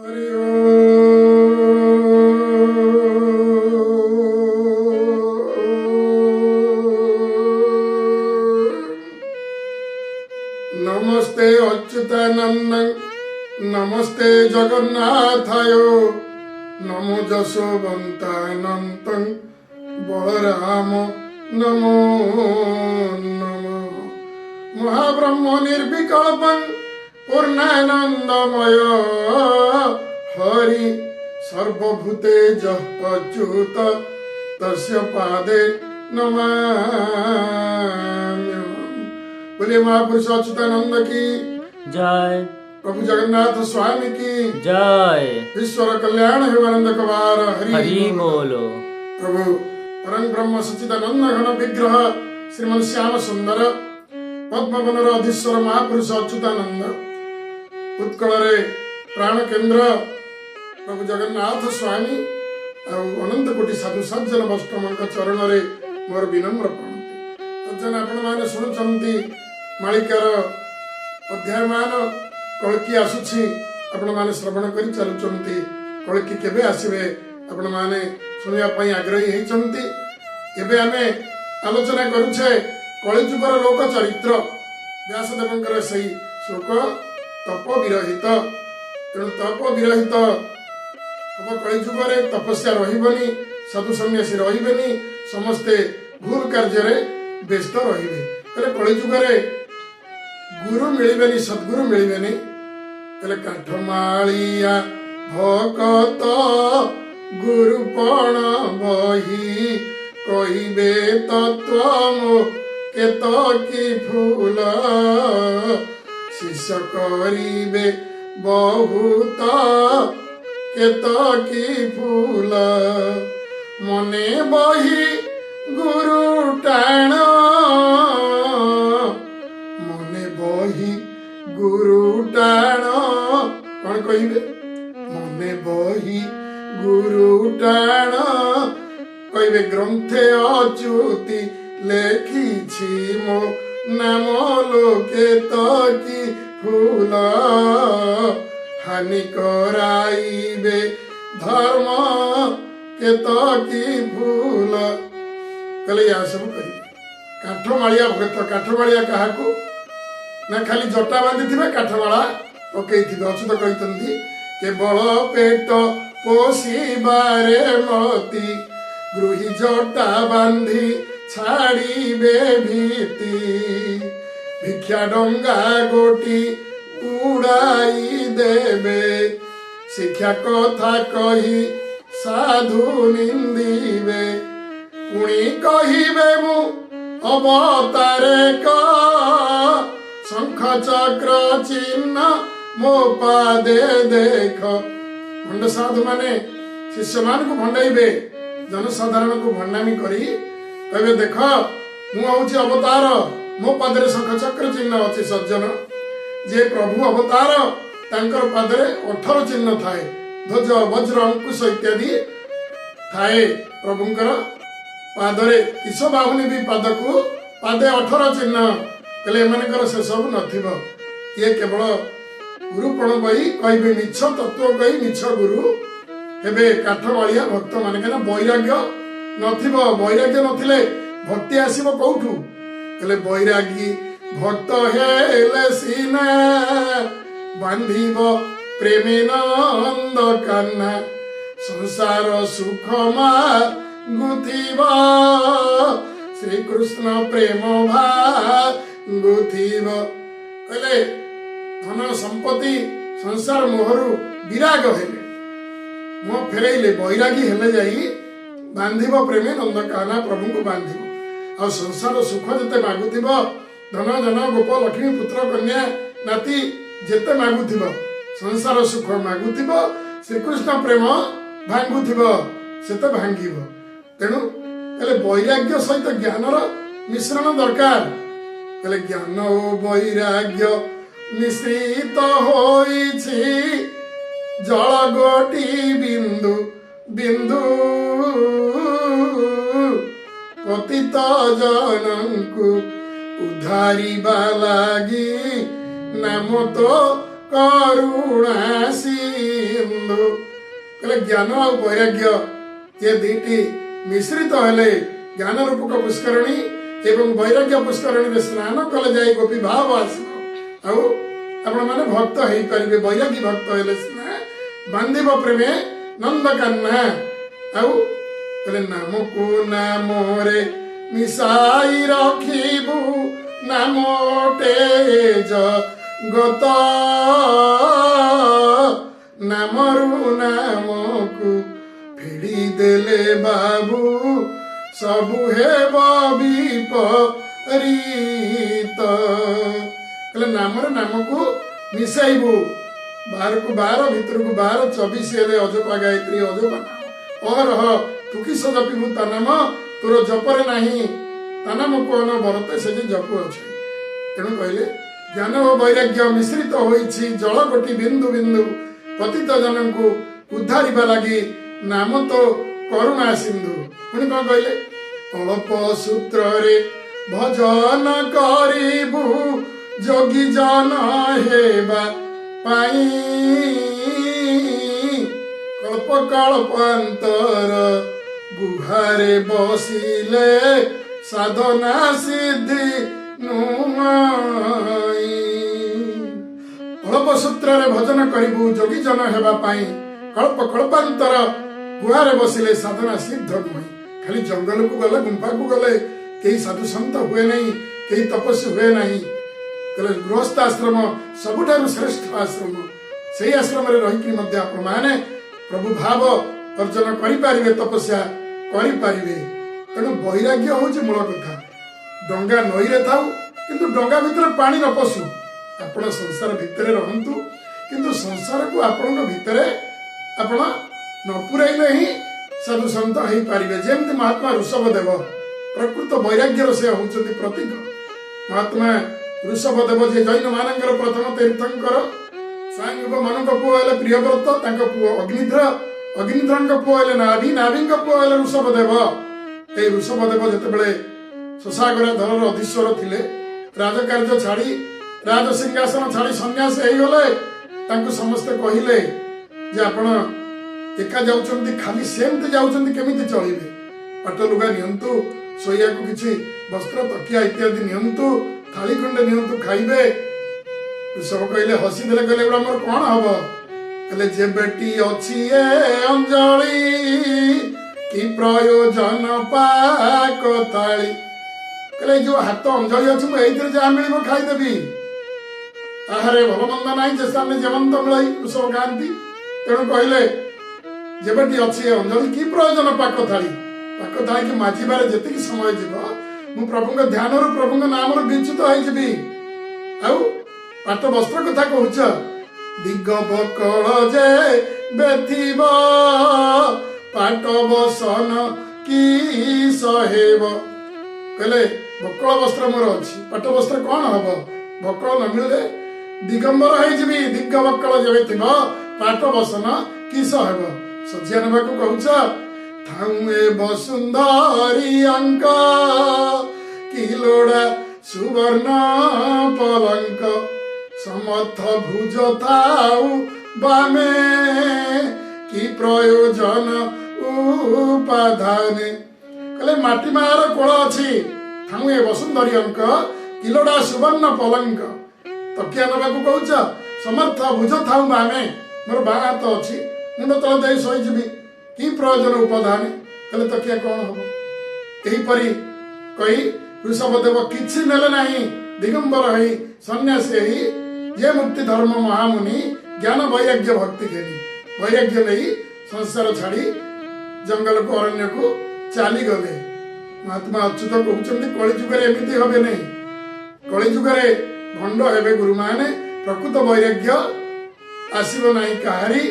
ହରି ଓଁ। ନମସ୍ତେ ଅଚ୍ୟୁତାନନ୍ଦଂ, ନମସ୍ତେ ଜଗନ୍ନାଥାୟ, ନମୋ ଯଶୋବନ୍ତାନନ୍ତଂ ବଳରାମ ନମୋ ନମଃ। ମହାବ୍ରହ୍ମ ନିର୍ବିକଳ୍ପଂ ପୂର୍ଣ୍ଣାନନ୍ଦମୟ ହରି, ସର୍ବଭୂତେ ଯଃ ଅଚ୍ୟୁତ ତସ୍ୟ ପାଦେ ନମାମ୍ୟହଂ। बोलिए महापुरुष अच्युतानंद की ଜୟ। प्रभु जगन्नाथ स्वामी की ଜୟ। ईश्वर कल्याण हे आनंद कबार हरि ହରି बोल। ବୋଲ। ପ୍ରଭୁ ପରମ ବ୍ରହ୍ମ ସଚିଦାନନ୍ଦ ଘନ ବିଗ୍ରହ ଶ୍ରୀମନ ଶ୍ୟାମ ସୁନ୍ଦର ପଦ୍ମବନର ଅଧୀଶ୍ୱର ମହାପୁରୁଷ ଅଚ୍ୟୁତାନନ୍ଦ, ଉତ୍କଳରେ ପ୍ରାଣ କେନ୍ଦ୍ର ପ୍ରଭୁ ଜଗନ୍ନାଥ ସ୍ୱାମୀ ଆଉ ଅନନ୍ତ କୋଟି ସାଧୁ ସଜ୍ଜନ ବୈଷ୍ଣବଙ୍କ ଚରଣରେ ମୋର ବିନମ୍ର ପ୍ରଣତି। ସଜ୍ଜନ, ଆପଣମାନେ ଶୁଣୁଛନ୍ତି ମାଳିକାର ଅଧ୍ୟାୟମାନ। କଳ୍କି ଆସୁଛି, ଆପଣମାନେ ଶ୍ରବଣ କରି ଚାଲୁଛନ୍ତି। କଳ୍କି କେବେ ଆସିବେ, ଆପଣମାନେ ଶୁଣିବା ପାଇଁ ଆଗ୍ରହୀ ହେଇଛନ୍ତି। ଏବେ ଆମେ ଆଲୋଚନା କରୁଛେ କଳିଯୁଗର ଲୋକ ଚରିତ୍ର, ବ୍ୟାସଦେବଙ୍କର ସେଇ ଶ୍ଲୋକ ତପ ବିରହିତ। ତେଣୁ ତପ ବିରହିତ ହବ କଳିଯୁଗରେ, ତପସ୍ୟା ରହିବନି, ସାଧୁ ସନ୍ନ୍ୟାସୀ ରହିବେନି, ସମସ୍ତେ ଭୁଲ କାର୍ଯ୍ୟରେ ବ୍ୟସ୍ତ ରହିବେ। ହେଲେ କଳିଯୁଗରେ ଗୁରୁ ମିଳିବେନି, ସଦ୍ଗୁରୁ ମିଳିବେନି। ହେଲେ କାଠମାଳିଆ ଭକତ ଗୁରୁପଣ ବହି, କହିବେ ତତ୍ତ୍ୱ ମୋ କେତକୀ ଫୁଲ, ଶିଷ୍ୟ କରିବେ ବହୁତ କେତକୀ ଫୁଲ, ମନେ ବହି ଗୁରୁ ଟାଣ, ମନେ ବହି ଗୁରୁ ଟାଣ। କଣ କହିବେ? ମନେ ବହି ଗୁରୁ ଟାଣ, କହିବେ ଗ୍ରନ୍ଥେ ଅଚ୍ୟୁତି ଲେଖିଛି ମୋ ନାମ ଲୋକେ କି ଫୁଲ, ହାନି କରାଇବେ ଧର୍ମ କେତକୀ ଫୁଲ। କହିଲେ ୟା ସବୁ କହିବେ କାଠମାଳିଆ ଭକ୍ତ। କାଠମାଳିଆ କାହାକୁ ନା ଖାଲି ଜଟା ବାନ୍ଧିଥିବେ, କାଠମାଳା ପକେଇଥିବେ। ଅଚ୍ୟୁତ କହିଛନ୍ତି, କେବଳ ପେଟ ପୋଷିବାରେ ମତି, ଗୃହୀ ଜଟା ବାନ୍ଧି ଛାଡ଼ିବେ ଭୀତି, ଭିକ୍ଷା ଡଙ୍ଗା ଗୋଟି ଉଡ଼ାଇ ଦେବେ, ଶିକ୍ଷା କଥା କହି ସାଧୁ ନିନ୍ଦିବେ, ପୁଣି କହିବେ ମୁଁ ଅବତାରେ ଶଙ୍ଖ ଚକ୍ର ଚିହ୍ନ ମୋ ପାଦେ ଦେଖ। ଭଣ୍ଡ ସାଧୁ ମାନେ ଶିଷ୍ୟମାନଙ୍କୁ ଭଣ୍ଡାଇବେ, ଜନସାଧାରଣଙ୍କୁ ଭଣ୍ଡାମି କରି କହିବେ, ଦେଖ ମୁଁ ହଉଛି ଅବତାର, ମୋ ପାଦରେ ଶଙ୍ଖ ଚକ୍ର ଚିହ୍ନ ଅଛି। ସଜ୍ଜନ, ଯେ ପ୍ରଭୁ ଅବତାର ତାଙ୍କର ପାଦରେ 18 ଚିହ୍ନ ଥାଏ, ଧ୍ୱଜ, ବଜ୍ର, ଅଙ୍କୁଶ ଇତ୍ୟାଦି ଥାଏ ପ୍ରଭୁଙ୍କର ପାଦରେ। କିସ ବାହୁନି ବି ପାଦକୁ ପାଦେ 18 ଚିହ୍ନ। କହିଲେ ଏମାନଙ୍କର ସେସବୁ ନଥିବ। ଇଏ କେବଳ ଗୁରୁପଣ ବହି କହିବେ, ମିଛ ତତ୍ଵ କହି ମିଛ ଗୁରୁ ହେବେ କାଠମାଳିଆ ଭକ୍ତ ମାନେ। କାହିଁକିନା ବୈରାଗ୍ୟ ନଥିବ। ବୈରାଗ୍ୟ ନଥିଲେ ଭକ୍ତି ଆସିବ କୋଉଠୁ? କହିଲେ ବୈରାଗୀ ଭକ୍ତ ହେଲେ ସିନା ବାନ୍ଧିବ ପ୍ରେମେ ନନ୍ଦ କାହ୍ନା, ସଂସାର ସୁଖ ମାଗୁଥିବ, ଶ୍ରୀକୃଷ୍ଣ ପ୍ରେମ ଭାଙ୍ଗୁଥିବ। କହିଲେ ଧନ ସମ୍ପତ୍ତି ସଂସାର ମୋହରୁ ବିରାଗ ହେଲେ, ମୁହଁ ଫେରେଇଲେ, ବୈରାଗୀ ହେଲେ ଯାଇ ବାନ୍ଧିବ ପ୍ରେମେ ନନ୍ଦ କାହ୍ନା, ପ୍ରଭୁଙ୍କୁ ବାନ୍ଧିବ। ଆଉ ସଂସାର ସୁଖ ଯେତେ ମାଗୁଥିବ, ଧନ ଜନ ଗୋପ ଲକ୍ଷ୍ମୀ ପୁତ୍ର କନ୍ୟା ନାତି ଯେତେ ମାଗୁଥିବ, ସଂସାର ସୁଖ ମାଗୁଥିବ, ଶ୍ରୀକୃଷ୍ଣ ପ୍ରେମ ଭାଙ୍ଗୁଥିବ, ସେତେ ଭାଙ୍ଗିବ। ତେଣୁ ହେଲେ ବୈରାଗ୍ୟ ସହିତ ଜ୍ଞାନର ମିଶ୍ରଣ ଦରକାର। ହେଲେ ଜ୍ଞାନ ଓ ବୈରାଗ୍ୟ ମିଶ୍ରିତ ହୋଇଛି ଜଳ ଗୋଟି ବିନ୍ଦୁ ବିନ୍ଦୁ, ପତିତ ଜନଙ୍କୁ ଉଦ୍ଧାରିବା ଲାଗି ନାମ ତ କରୁଣା ସିନ୍ଧୁ। କହିଲେ ଜ୍ଞାନ ଆଉ ବୈରାଗ୍ୟ ଏ ଦୁଇଟି ମିଶ୍ରିତ ହେଲେ ଜ୍ଞାନ ରୂପକ ପୁଷ୍କରଣୀ ଏବଂ ବୈରାଗ୍ୟ ପୁଷ୍କରଣୀରେ ସ୍ନାନ କଲେ ଯାଇ ଗୋପୀ ଭାବ ଆସିବ, ଆଉ ଆପଣମାନେ ଭକ୍ତ ହେଇପାରିବେ। ବୈରାଗୀ ଭକ୍ତ ହେଲେ ସିନା ବାନ୍ଧିବ ପ୍ରେମେ ନନ୍ଦ କାହ୍ନା। ଆଉ କହିଲେ ନାମକୁ ନାମରେ ମିଶାଇ ରଖିବୁ, ନାମ ଜଗତ, ନାମରୁ ନାମକୁ ଫେଡ଼ି ଦେଲେ ବାବୁ ସବୁ ହେବ ବିପରୀତ। କହିଲେ ନାମରେ ନାମକୁ ମିଶାଇବୁ, 12କୁ 12, ଭିତରକୁ 12, 24 ହେଲେ ଅଜପା ଗାୟତ୍ରୀ ଅଜପା ନାମ। ଅହରହ ତୁ କିସ ଜପିବୁ ତା ନାମ, ତୋର ଜପରେ ନାହିଁ ତା ନାମ କଣ ବରତେ ସେ ଯେ ଜପୁ ଅଛି। ତେଣୁ କହିଲେ ଜ୍ଞାନ ଓ ବୈରାଗ୍ୟ ମିଶ୍ରିତ ହୋଇଛି ଜଳ ଗୋଟି ବିନ୍ଦୁ ବିନ୍ଦୁ, ପତିତ ଜନଙ୍କୁ ଉଦ୍ଧାରିବା ଲାଗି ନାମ ତ କରୁଣା ସିନ୍ଧୁ। ପୁଣି କଣ କହିଲେ? ଅଳ୍ପ ସୂତ୍ରରେ ଭଜନ କରିବୁ ଯୋଗୀ ଜନ ହେବା ପାଇଁ, କଳ୍ପ କଳ୍ପାନ୍ତର ଗୁହାରେ ବସିଲେ ସାଧନା ସିଦ୍ଧି ନୁହଁ। ଅଳ୍ପ ସୂତ୍ରରେ ଭଜନ କରିବୁ ଯୋଗୀ ଜନ ହେବା ପାଇଁ, କଳ୍ପ କଳ୍ପାନ୍ତର ଗୁହାରେ ବସିଲେ ସାଧନା ସିଦ୍ଧ ନୁହେଁ। ଖାଲି ଜଙ୍ଗଲକୁ ଗଲେ, ଗୁମ୍ଫାକୁ ଗଲେ କେହି ସାଧୁ ସନ୍ଥ ହୁଏ ନାହିଁ, କେହି ତପସ୍ୱୀ ହୁଏ ନାହିଁ। କହିଲେ ଗୃହସ୍ଥ ଆଶ୍ରମ ସବୁଠାରୁ ଶ୍ରେଷ୍ଠ ଆଶ୍ରମ। ସେଇ ଆଶ୍ରମରେ ରହିକରି ମଧ୍ୟ ଆପଣମାନେ ପ୍ରଭୁ ଭାବ ଅର୍ଜନ କରିପାରିବେ, ତପସ୍ୟା କରିପାରିବେ। ତେଣୁ ବୈରାଗ୍ୟ ହଉଛି ମୂଳ କଥା। ଡଙ୍ଗା ନଈରେ ଥାଉ କିନ୍ତୁ ଡଙ୍ଗା ଭିତରେ ପାଣି ନ ପଶୁ। ଆପଣ ସଂସାର ଭିତରେ ରହନ୍ତୁ କିନ୍ତୁ ସଂସାରକୁ ଆପଣଙ୍କ ଭିତରେ ଆପଣ ନ ପୁରାଇଲେ ହିଁ ସାଧୁ ସନ୍ଥ ହେଇପାରିବେ। ଯେମିତି ମହାତ୍ମା ଋଷଭ ଦେବ ପ୍ରକୃତ ବୈରାଗ୍ୟର ସେ ହଉଛନ୍ତି ପ୍ରତୀକ। ମହାତ୍ମା ଋଷଭ ଦେବ ଯେ ଜୈନ ମାନଙ୍କର ପ୍ରଥମ ତୀର୍ଥଙ୍କର, ସ୍ୱୟଂ ମନୁଙ୍କ ପୁଅ ହେଲେ ପ୍ରିୟବ୍ରତ, ତାଙ୍କ ପୁଅ ଅଗ୍ନିଧ୍ର, ଅଗ୍ନିଧ୍ରଙ୍କ ପୁଅ ହେଲେ ନାଭି, ନାଭିଙ୍କ ପୁଅ ହେଲେ ଋଷଭ ଦେବ। ଏଇ ଋଷଭ ଦେବ ଯେତେବେଳେ ଶଶାଗର ଧରର ଅଧୀଶ୍ୱର ଥିଲେ, ରାଜକାର୍ଯ୍ୟ ଛାଡି, ରାଜ ସିଂହାସନ ଛାଡି ସନ୍ନ୍ୟାସ ହେଇଗଲେ। ତାଙ୍କୁ ସମସ୍ତେ କହିଲେ ଯେ ଆପଣ ଏକା ଯାଉଛନ୍ତି, ଖାଲି ସେମିତି ଯାଉଛନ୍ତି, କେମିତି ଚଳିବେ? ପାଟ ଲୁଗା ନିଅନ୍ତୁ, ଶୋଇବାକୁ କିଛି ବସ୍ତ୍ର, ତକିଆ ଇତ୍ୟାଦି ନିଅନ୍ତୁ, ଥାଳି ଖଣ୍ଡେ ନିଅନ୍ତୁ, ଖାଇବେ। ଋଷଭ କହିଲେ, ହସିଦେଲେ, କହିଲେ ଏଗୁଡ଼ା ମୋର କଣ ହବ? କହିଲେ ଯେବେଟି ଅଛି ଏ ଅଞ୍ଜଳି, କି ପ୍ରୟୋଜନ ପାକ ଥାଳି। କହିଲେ ଏଇ ଯୋଉ ହାତ ଅଞ୍ଜଳି ଅଛି, ମୁଁ ଏଇଥିରେ ଯାହା ମିଳିବ ଖାଇଦେବି। ତାହାରେ ଭଲ ମନ୍ଦ ନାହିଁ, ଯେ ସ୍ଥାନରେ ଯେମନ୍ତ ମିଳଇ, ଋଷଭ ଗାଆନ୍ତି। ତେଣୁ କହିଲେ ଯେବେଟି ଅଛି ଏ ଅଞ୍ଜଳି, କି ପ୍ରୟୋଜନ ପାକ ଥାଳି? ପାକ ଥାଳିକି ମାଜିବାରେ ଯେତିକି ସମୟ ଯିବ, ମୁଁ ପ୍ରଭୁଙ୍କ ଧ୍ୟାନରୁ, ପ୍ରଭୁଙ୍କ ନାମରୁ ବିଚ୍ୟୁତ ହେଇଯିବି। ଆଉ ପାଟ ବସ୍ତ୍ର କଥା କହୁଛ, ଦିଗ ବକଳ ଯେ ବେଥିବ, ପାଟ ବସନ କି ସହେବ। କହିଲେ ବକଳ ବସ୍ତ୍ର ମୋର ଅଛି, ପାଟ ବସ୍ତ୍ର କଣ ହବ? ବକଳ ନ ମିଳିଲେ ଦିଗମ୍ବର ହେଇଯିବି। ଦିଗ ବକଳ ଯେବେ ଥିବ, ପାଟ ବସନ କିସ ହେବ? ଶଯ୍ୟା ନେବାକୁ କହୁଛ, ଥାଉ ଏ ବସୁନ୍ଧରୀ ଅଙ୍କ, କି ଲୋଡ଼ା ସୁବର୍ଣ୍ଣ ପଲଙ୍କ। ସମର୍ଥ ଭୁଜ ଥାଉ ବାମେ, କି ପ୍ରୟୋଜନ ଉପାଧାନେ। କହିଲେ ମାଟି ମାର କୋଳ ଅଛି, ଥାଉ ଏ ବସୁନ୍ଧରୀ ଅଙ୍କ, କି ଲୋଡ଼ା ସୁବର୍ଣ୍ଣ ପଲଙ୍କ। ତକିଆ ନେବାକୁ କହୁଛ, ସମର୍ଥ ଭୁଜ ଥାଉ ବାମେ, ମୋର ବାଁ ହାତ ଅଛି, ମୁଣ୍ଡ ତଳେ ଦେଇ ଶୋଇଯିବି। କି ପ୍ରୟୋଜନ ଉପାଧାନେ? କହିଲେ ତକିଆ କଣ ହବ? ଏହିପରି କହି ଋଷଭ ଦେବ କିଛି ନେଲେ ନାହିଁ, ଦିଗମ୍ବର ହେଇ ସନ୍ନ୍ୟାସୀ ହେଇ, ଯେ ମୁକ୍ତି ଧର୍ମ ମହାମୁନି, ଜ୍ଞାନ ବୈରାଗ୍ୟ ଭକ୍ତି ଘେନି, ବୈରାଗ୍ୟ ନେଇ ସଂସାର ଛାଡି ଜଙ୍ଗଲକୁ ଅରଣ୍ୟକୁ ଚାଲିଗଲେ। ମହାତ୍ମା ଅଚ୍ୟୁତ କହୁଛନ୍ତି କଳି ଯୁଗରେ ଏମିତି ହେବେ ନାହିଁ। କଳି ଯୁଗରେ ଭଣ୍ଡ ହେବେ ଗୁରୁମାନେ, ପ୍ରକୃତ ବୈରାଗ୍ୟ ଆସିବ ନାହିଁ କାହାରି,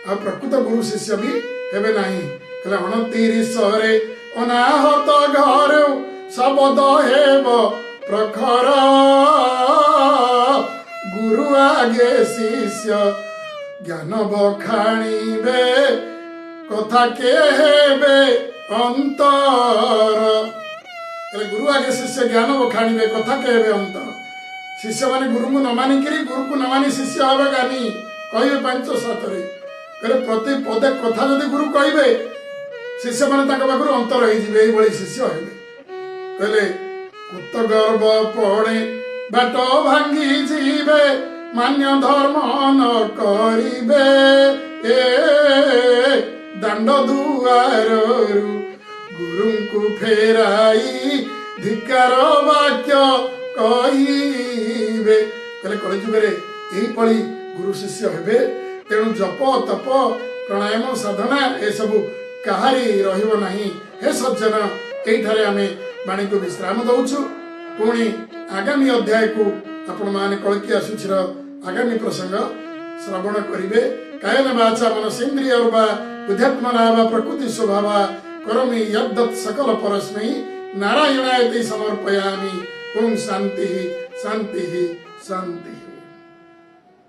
ଆଉ ପ୍ରକୃତ ଗୁରୁ ଶିଷ୍ୟ ବି ହେବେ ନାହିଁ। କହିଲେ 29ରେ ଅନାହତ ଘରୁ ଶବଦ ହେବ ପ୍ରଖର, ଗୁରୁ ଆଗେ ଶିଷ୍ୟ ଜ୍ଞାନ ବଖାଣିବେ, କଥା କେ ହେବେ ଅନ୍ତର। ହେଲେ ଗୁରୁ ଆଗେ ଶିଷ୍ୟ ଜ୍ଞାନ ବଖାଣିବେ, କଥା କେ ହେବେ ଅନ୍ତର। ଶିଷ୍ୟମାନେ ଗୁରୁଙ୍କୁ ନ ମାନିକିରି, ଗୁରୁକୁ ନ ମାନି ଶିଷ୍ୟ ହେବେ ଗାନି କହିବେ 5 7ରେ। କହିଲେ ପ୍ରତି ପଦେ କଥା ଯଦି ଗୁରୁ କହିବେ, ଶିଷ୍ୟମାନେ ତାଙ୍କ ପାଖରୁ ଅନ୍ତର ହେଇଯିବେ, ଏଇଭଳି ଶିଷ୍ୟ ହେବେ। କହିଲେ କୁତ ଗର୍ବ ପଡ଼େ ବାଟ ଭାଙ୍ଗି ଯିବେ, ମାନ୍ୟ ଧର୍ମ ନ କରିବେ, ଏ ଦାଣ୍ଡ ଦୁଆରରୁ ଗୁରୁଙ୍କୁ ଫେରାଇ ଧିକାର ବାକ୍ୟ କହିବେ। କହିଲେ କଳିଯୁଗରେ ଏହିଭଳି ଗୁରୁ ଶିଷ୍ୟ ହେବେ। ତେଣୁ ଜପ, ତପ, ପ୍ରାଣାୟାମ, ସାଧନା ଏସବୁ କାହାରି ରହିବ ନାହିଁ। ହେ ସଜ୍ଜନ, ଏଇଠାରେ ଆମେ ବାଣୀକୁ ବିଶ୍ରାମ ଦଉଛୁ। ପୁଣି ଆଗାମୀ ଅଧ୍ୟାୟକୁ ଆପଣମାନେ କଳ୍କି ଆସୁଛିର ଆଗାମୀ ପ୍ରସଙ୍ଗ ଶ୍ରବଣ କରିବେ। କାୟେନ ବାଚା ମନସେନ୍ଦ୍ରିୟୈର୍ବା ବୁଦ୍ଧ୍ୟାତ୍ମନା ବା ପ୍ରକୃତି ସ୍ୱଭାବାତ୍ କରୋମି ଯଦ୍ୟତ୍ ସକଳଂ ପରସ୍ମୈ ନାରାୟଣାୟେତି ସମର୍ପୟାମି। ଓಂ ଶାନ୍ତି ଶାନ୍ତି ଶାନ୍ତି।